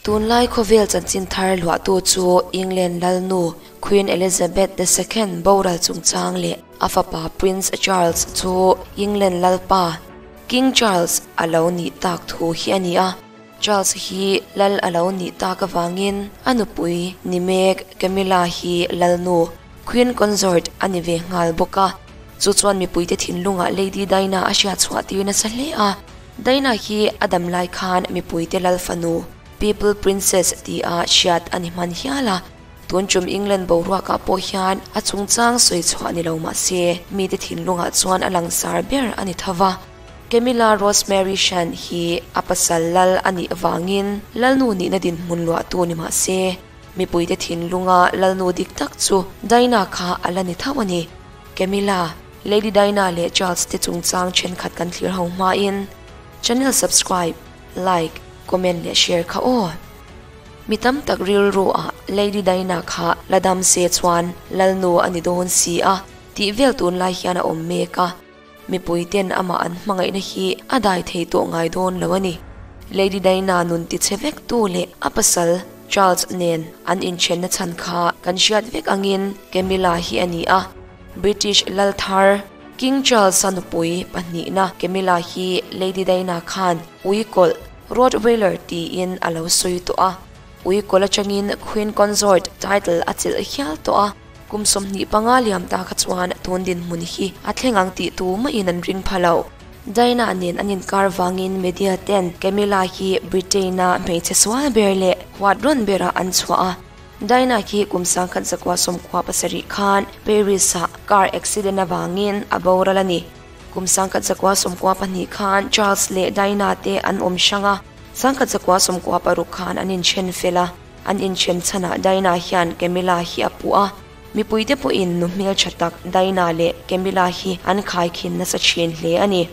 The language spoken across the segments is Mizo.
Tunlai khawvel chanchin thar luahtu chu England Lalnu Queen Elizabeth the Second boral chungchang leh a fapa Prince Charles chu England Lalpa King Charles a lo nih tak thu hi a ni a. Charles hi lal a lo nih tak avangin a nupui ni mek Camilla hi Lalnu Queen Consort a ni ve nghal bawk a. Chu chuan mipuite thinlungah Lady Diana a hriatchhuah tir nasa hle a. Diana hi a dam lai khan mipuite lal fanu, People Princess tia hriat a ni hman hial a. Tun tum England boruakah pawh hian a chungchang sawi chhuah ni lo mah se, mite thinlungah chuan a langsar ber a ni tho va. Camilla Rosemary Shand hi a pasal lal a nih avangin lalnu nihna dinhmun luahtu ni mah se, mipuite thinlunga lalnu dik tak chu Diana kha a la ni tho a ni. Camilla, Lady Diana leh Charles te chungchang thenkhat kan thlir ho hmain channel subscribe, like, comment leh share kha aw. Mi tam tak rilru ah Lady Diana kha la dam se chuan lalnu a ni dawn si a tih vel tunlai hian a awm mek a. Mipui ten amah an hmangaihna hi a dai thei tawh ngai dawn lo a ni. Lady Diana nun ti chhe vek tu leh a pasal Charles nen an inthenna chhan kha kan hriat vek angin Camilla hi a ni a. British lal thar King Charles-a nupui pahnihna Camilla hi Lady Diana khan ui kawlh Rottweiler tiin a lo sawi tawh a. Ui kawlh atangin Queen Consort title a chelh hial tawh a. Kum 25 liam ta kha chuan tun dinhmun hi a thleng ang tih tu mahin an ring pha lo. Diana nen an inkar vangin media ten Camilla hi Britain-a hmeichhe sual ber leh huat rawn berah an chhuah a. Diana hi kum 1997 khan Paris-ah car accident avangin a boral a ni. Kum 1992 khan Charles leh Diana te an awm hrang a, 1996 khan an inthen fel a. An inthen chhanah Diana hian Camilla hi a puh a, mipuite pawhin nu hmeltha tak Diana leh Camilla hi an khaikhin nasa thin hle a ni.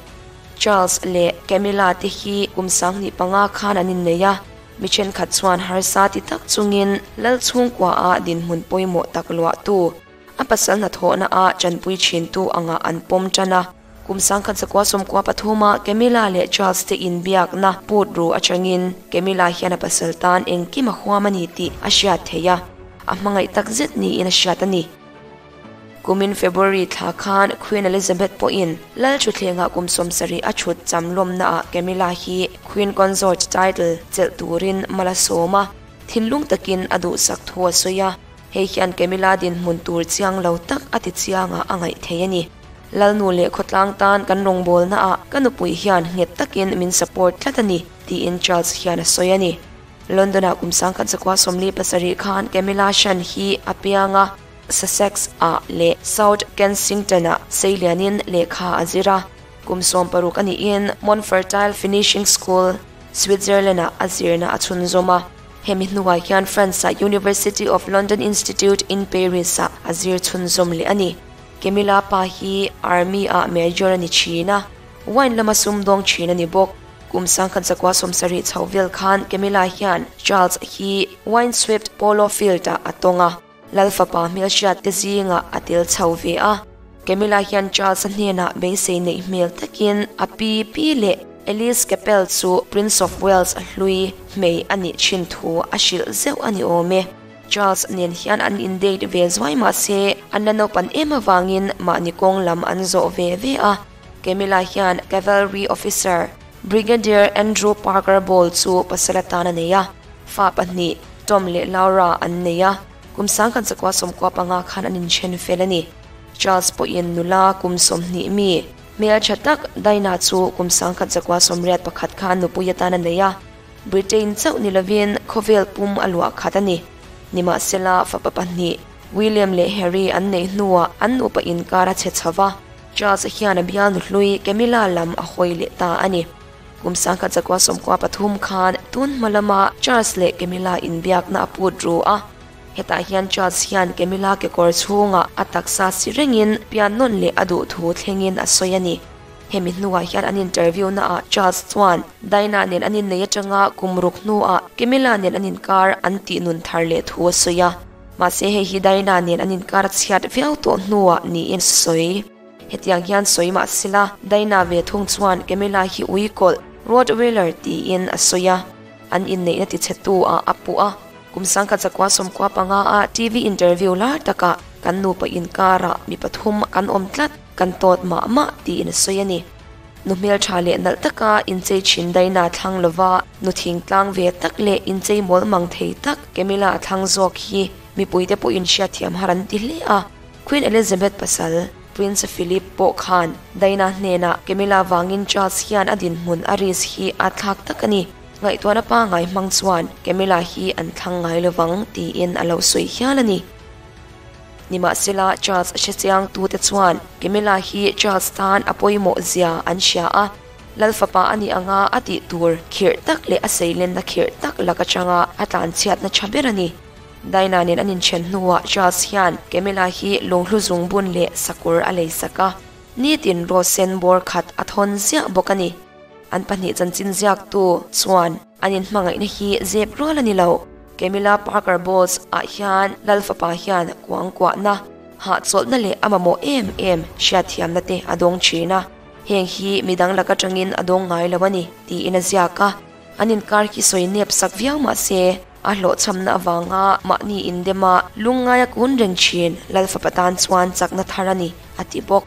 Charles leh Camilla te hi kum 25 khan an innei a, mi thenkhat chuan harsa ti tak chungin lal chhungkua a dinhmun pawimawh tak luahtu a pasal hnathawhna a chanpui thintu anga an pawm tan a. Kum 1993 a Camilla leh Charles te inbiakna put ru atangin Camilla hian a pasal tan engkim a huam a ni tih a hriat thei a, a hmangaih tak zet niin a hriat a ni. Kumin February thla khan Queen Elizabeth pawhin lal thutthlengah kum 70 a thut cham lawmna ah Camilla hi Queen Consort title chelh turin mal a sawm a, thinlung takin a duhsak thu a sawi a. Hei hian Camilla dinhmun tur chiang lo tak a ti chianga a ngaih thei a ni. Lalnu leh khawtlang tan kan rawngbawlna ah ka nupui hian nghet takin min support tlat a ni, tiin Charles hian a sawi a ni. London ah kum 1947 khan Camilla Shand hi a piang a, Sussex ah leh South Kensington ah seilianin lehkha a zir a. Kum 16 a niin Montfertile Finishing School, Switzerland ah a zirna a chhunzawm a. Hemi hnuah hian France ah University of London Institute in Paris ah a zir chhunzawm leh a ni. Camilla pa hi Army ah Major a ni thin a, wine lama sumdawng thin a ni bawk. Kum 1970 chho vel khan Camilla hian Charles hi wine swept polo field ah a tawng a, lal fapa hmelhriat te zingah a tel chho ve a. Camilla hian Charles a hnenah beisei neih hmel takin a pi pi leh Elise Capel chu Prince of Wales hlui hmei a nih thin thu a hrilh zeuh a ni awm e. Charles nen hian an indate ve zuai mah se an la naupan em avangin mahni kawng lam an zawh ve ve a. Camilla hian Cavalry Officer Brigadier Andrew Parker Ball chu pasal atan a nei a, fa pahnih Tom leh Laura an nei a, kum 1995 khan an inthen fel a ni. Charles pawhin nula kum 20 mi hmeltha tak Diana chu kum 1981 khan nupui atan a nei a, Britain chauh ni lovin khawvel pum a luah khat a ni. Nimahsela fapa pahnih William leh Harry an nei hnuah an nupa inkar a che chho a, Charles hian a bial nu hlui Camilla lam a hawi leh ta a ni. Kum 1993 khan tun hma lama Charles leh Camilla inbiakna a put ru a. Hetah hian Charles hian Camilla ke kawr chhungah a taksa si rengin pian nawn leh a duh thu thlengin a sawi a ni. Hemi hnuah hian an interview na ah Charles chuan Diana nen an innei atanga kum ruk hnuah Camilla nen an inkar an tih nun thar leh thu a sawi a. Mahse hei hi Diana nen an inkar a chhiat viau tawh hnuah niin sawi. Hetiang hian sawi mahsela Diana ve thung chuan Camilla hi ui kawlh Rottweiler tiin a sawi a. an inneihna tichhetu ah a puh a. Kum 1995 a TV interview lar takah kan nupa inkarah mi pathum kan awm tlat, kan tawt mah mah tiin a sawi a ni. Nu hmeltha leh nalh taka inchei thin Daina thlang lova nu thingtlang ve tak leh inchei mawl mang thei tak Camilla a thlang zawk hi mipuite pawhin hriatthiam har an ti hle a. Queen Elizabeth pasal Prince Philip pawh khan Daina hnenah Camilla vangin Charles hian a dinhmun a risk hi a thlak tak a ni. Ngaihtuahna pangngai hmang chuan Camilla hi an thlang ngai lovang tiin a lo sawi hial a ni. Nimahsela, Charles hrechiang tute chuan Camilla hi Charles tan a pawimawh zia an hria a, Lal fapa a nih anga a tih tur khirh tak leh a seilenna khirh tak lak atanga a tlanchhiatna tha ber a ni. Dinah nen an inthen hnuah Charles hian Camilla hi lunghlu zungbun leh sakawr a leisak a, nitin rawsen bawr khat a thawn ziah bawk a ni. An pahnih chanchin ziaktu chuan an inhmangaihna hi zep rual a ni lo. Camilla Parker Bowles ah hian Lal fapa hian kuang kuahna, hahchawlhna leh a mamawh em em hriatthiamna te a dawng thin a, heng hi midang lak atangin a dawng ngai lo a ni tiin a ziak a. An inkar hi sawi nep sak viau mah se, a hlawhchhamna avanga mahni indema lungngaia kun reng thin Lal fapa tan chuan chakna thar a ni, a ti bawk.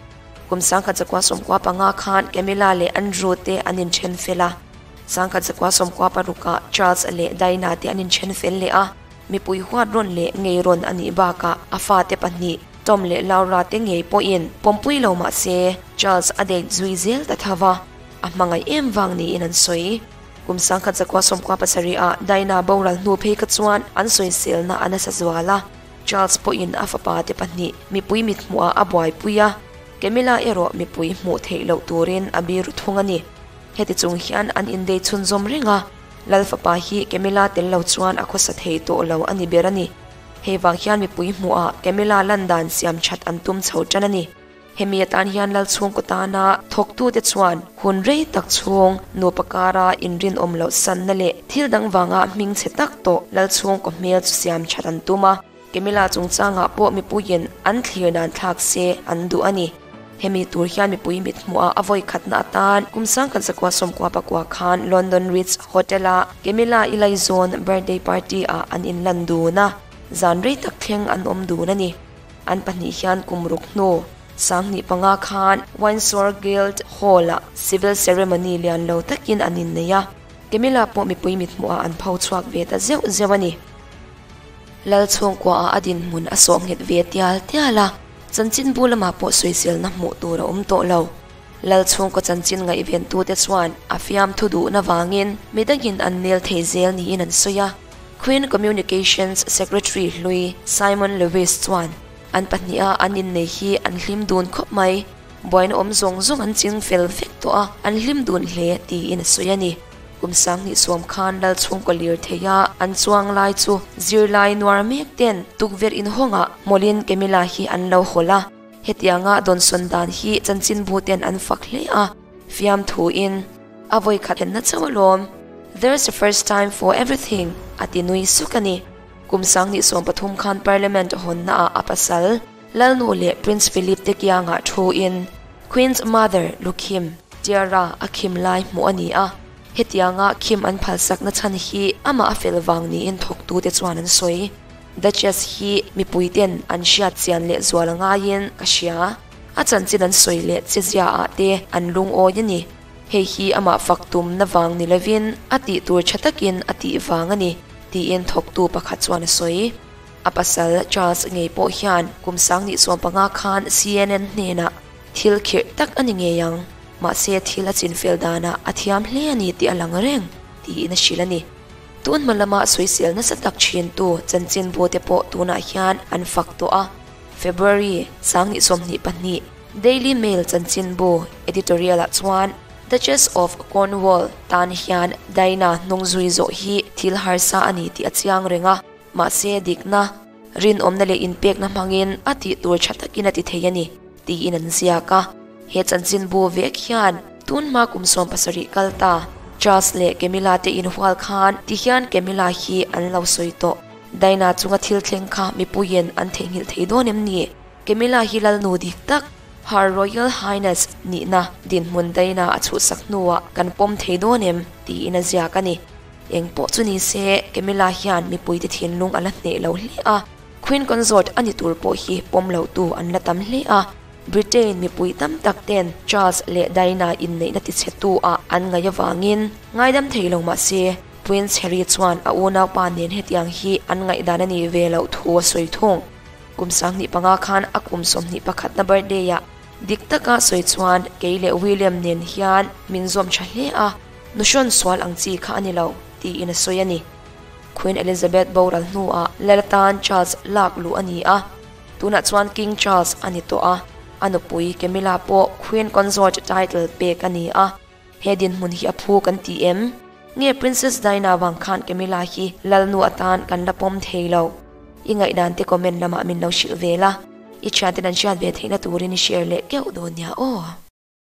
Kum 1995 khan Camilla leh Andrew te an inthen fel a. 1996 ah Charles leh Diana te an inthen fel leh a, mipui huat rawn leh ngei rawn a nih bakah a fate pahnih Tom leh Laura te ngei pawhin pawmpui lo mah se Charles a date zui zel ta tho va, a hmangaih em vang niin an sawi. Kum 1997 ah Diana boral hnu phei kha chuan an sawiselna a nasa zual a. Charles pawhin a fapa te pahnih mipui mithmuhah a buaipui a, Camilla erawh mipui hmuh theih loh turin a biru thung a ni. Heti chung hian an indei chhunzawm reng a, Lal fapa hi Camilla tel lo chuan a khawsa thei tawh lo a ni ber a ni. Hei vang hian mipui hmuhah Camilla lan dan siam that an tum chho tan a ni. Hemi atan hian Lal chhungkaw tana thawktute chuan hun rei tak chhung nupa kara inrinawm loh sanna leh thil dang vanga hming chhe tak tawh Lal chhungkaw hmel chu siam that an tum a. Camilla chungchangah pawh mipuiin an thlir dan thlak se an duh a ni. Hemi tur hian mipui mit hmuhah a vawi khatna atan kum 1994 khan London Ritz Hotel-a Camilla i laizawn birthday party-ah an inlan dun a, zan rei tak thleng an awm dun a ni. An pahnih hian kum ruk hnu 2005 khan Windsor Guild Hall-ah civil ceremony lian lo takin an innei a, Camilla pawh mipui mithmuhah an pho chhuak ve ta zeuh zeuh a ni. Lal chhungkuaah a dinhmun a sawh nghet ve tial tial a, chanchinbu lamah pawh sawiselna hmuh tur a awm tawh lo. Lal chhungkaw chanchin ngaihventute chuan a fiamthu duhna vangin midangin an nel thei zel niin an sawi a. Queen Communications Secretary hlui Simon Lewis chuan an pahniha an innei hi an hlim dun khawp mai, buaina awm zawng zawng an ching fel vek tawh a, an hlim dun hle tiin a sawi a ni. Kum 2010 khan Lal chhungkaw lir theia an chuang lai chu zirlai nuar mek ten tukverh inhawngah mawlin Camilla hi an lo hawl a, hetianga dawnsawn dan hi chanchinbu ten an fak hle a, fiamthuin a vawi khat henna chauh alawm. There's a first time for everything, a ti nui suk a ni. Kum 2013 khan Parliament hawnnaah a pasal, Lalnu leh Prince Philip te kiangah thuin Queen's Mother lukhim, tiara, a khim lai hmuh a ni a. Hetianga khim an phalsakna chhan hi amah a fel vang niin thawktute chuan an sawi. Duchess hi mipuiten an hriat chian leh zual a ngaiin ka hria. A chanchin an sawi leh che ziaah te an lungawi a ni. Hei hi amah fak tumna vang ni lovin a tih tur tha takin a tih vang a ni, tiin thawktu pakhat chuan a sawi. A pasal Charles ngei pawh hian kum 2015 khan CNN hnenah thil khirh tak a ni ngei ang, mahse thil a chinfel danah a thiam hle a ni tih a lang reng, tiin a hrilh a ni. Tun hma lama sawisel nasa tak thintu chanchinbu te pawh tunah hian an fak tawh a. February 2022 Daily Mail chanchinbu editorial-ah chuan Duchess of Cornwall tan hian Diana hnung zui zawh hi thil harsa a ni tih a chiang reng a, mahse dikna, rinawmna leh inpekna hmangin a tih tur tha takin a ti thei a ni, tiin an ziak a. He chanchinbu vek hian tun hma kum 17 kal ta Charles leh Camilla te inhual khan tihian Camilla hi an lo sawi tawh. Diana chunga thil thleng kha mipuiin an theihnghilh thei dawn em ni? Camilla hi lalnu dik tak, Her Royal Highness nihna dinhmun Diana a chhuhsak hnuah kan pawm thei dawn em? tiin a ziak a ni. Eng pawh chu ni se, Camilla hian mipuite thinlung a la hneh lo hle a, Queen Consort a ni tur pawh hi pawm lo tu an la tam hle a. Britain mipui tam tak ten Charles leh Diana inneihna tichhetu ah an ngaih avangin ngaidam thei lo mah se, Prince Harry chuan a unaupa nen hetiang hi an ngaihdan a nih ve loh thu a sawi thung. Kum 25 khan a kum 21 na birthday ah dik taka sawi chuan kei leh William nen hian min zawm tha hle a, nuhrawn sual ang chi kha a ni lo, tiin a sawi a ni. Queen Elizabeth boral hnuah lal atan Charles lak luh a ni a, tunah chuan King Charles a ni tawh a, a nupui Camilla pawh Queen Consort title pek a ni a. He dinhmun hi a phu kan ti em? Nge Princess Diana vang khan Camilla hi lalnu atan kan la pawm thei lo? I ngaihdan te comment lamah min lo hrilh ve la, i thianten an hriat ve theihna turin i share leh keuh dawn nia aw.